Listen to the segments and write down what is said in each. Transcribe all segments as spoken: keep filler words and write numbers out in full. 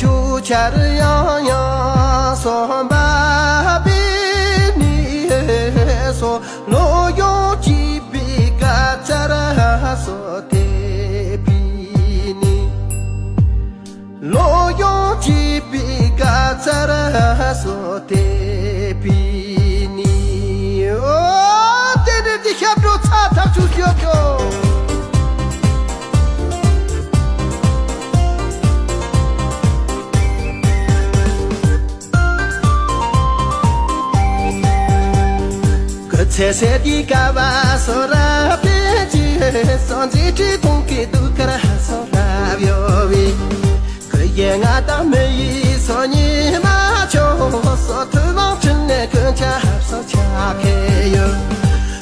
ཡུལ་ཆར་ཡང་ཡང་སོ་འབབ་པའི་ནི་སོ། ལོ་ཡང་སྐྱིད་པའི་དགའ་ཚལ་སོ་དེ་པི་ནི། ལོ་ཡང་སྐྱིད་པའི་དགའ་ཚལ་སོ་དེ་པི་ནི། ཨོ། དེ་ནས་དེ་ཞབས་བྲོ་ཚ་ཐག་ཆོད་ཤོག་ཤོག། ཁོ་ཚེ་སྲས་ཀྱི་ཀ་བ་སོ་ར་པེ་ཅི་སོ་མཛེས་ཁྲི་མཐོང་གི་དུ་ཁར་སོ་ར་བྱོ་བི། ཁོ་ཡེ་ང་དང་མི་ཡི་སོ་ཉི་མ་ཆོ་སོ་ཐུ་མང་ཁྲིན་ནས་ཀུན་ཆ་སོ་ཆ་ཁེ་ཡོ།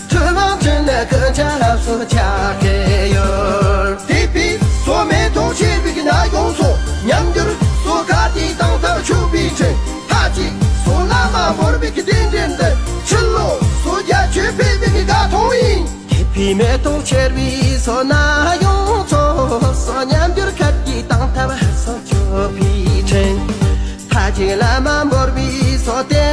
ཁྲི་མང་ཁྲི་ནས་ཀུན་ཆ་ལྷ་སོ་ཆ་ཁེ་ཡོར། དེ་པི་སོ་མེ་ཏོག་ཆེ་བི་གི་ན་ཡོང་སོ་ཉམས་འགྱུར་སོ་ག་དེ་དང་ཐག་ཆུ་བི་ཁྲེ། ཐ་ཅི་སོ་ལ་མ་བོར་བི་གི་དེ་འདྲེན་དེ་ཕྱི་ལོ་སོ་རྒྱ་ཆོས་འཕེལ་བི་གི་དགའ་ཐོང་ཡིན། དེ་པི་མེ་ཏོག་ཆེར་བི་སོ་ན་ཡོང་སོ་སོ་ཉམས་འགྱུར་ཁ་དེ་དང་ཐག་སོ་ཆུ་བི་ཁྲེ། ཐ་ཅི་ལ་མ་བོར་བི་སོ་དེ་